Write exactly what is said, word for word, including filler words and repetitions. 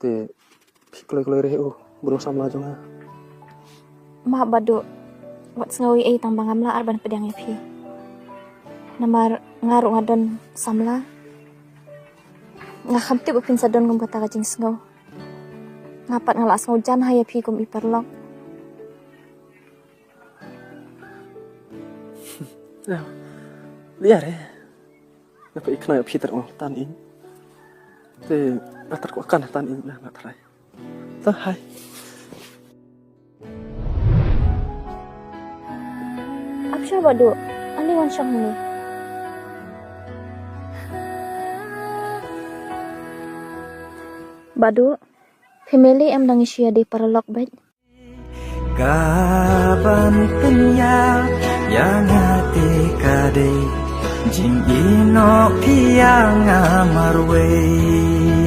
Te phi kloi kloi re u briew samla jong nga. Ma Badu, wat sngew ei ei tang ba ngam lah ar ban pdiang ïa phi. Namar nga ruh nga don samla. Nga kham tip ba phin sa don kum kata ka jingsngew. Nga pat nga la sngew jan ha ïa phi kum i paralok. Ïa re. Nga pat i khnai phi ter ong tan in. Te nga ter ko kan tan in na nga trai. To hai. Ap sha Badu, ani wan shong ni. Badu, family em dang issue ïa dei paralok bad. Kaban pynïar ïa nga te ka dei jingïehnoh phi ïa nga marwei.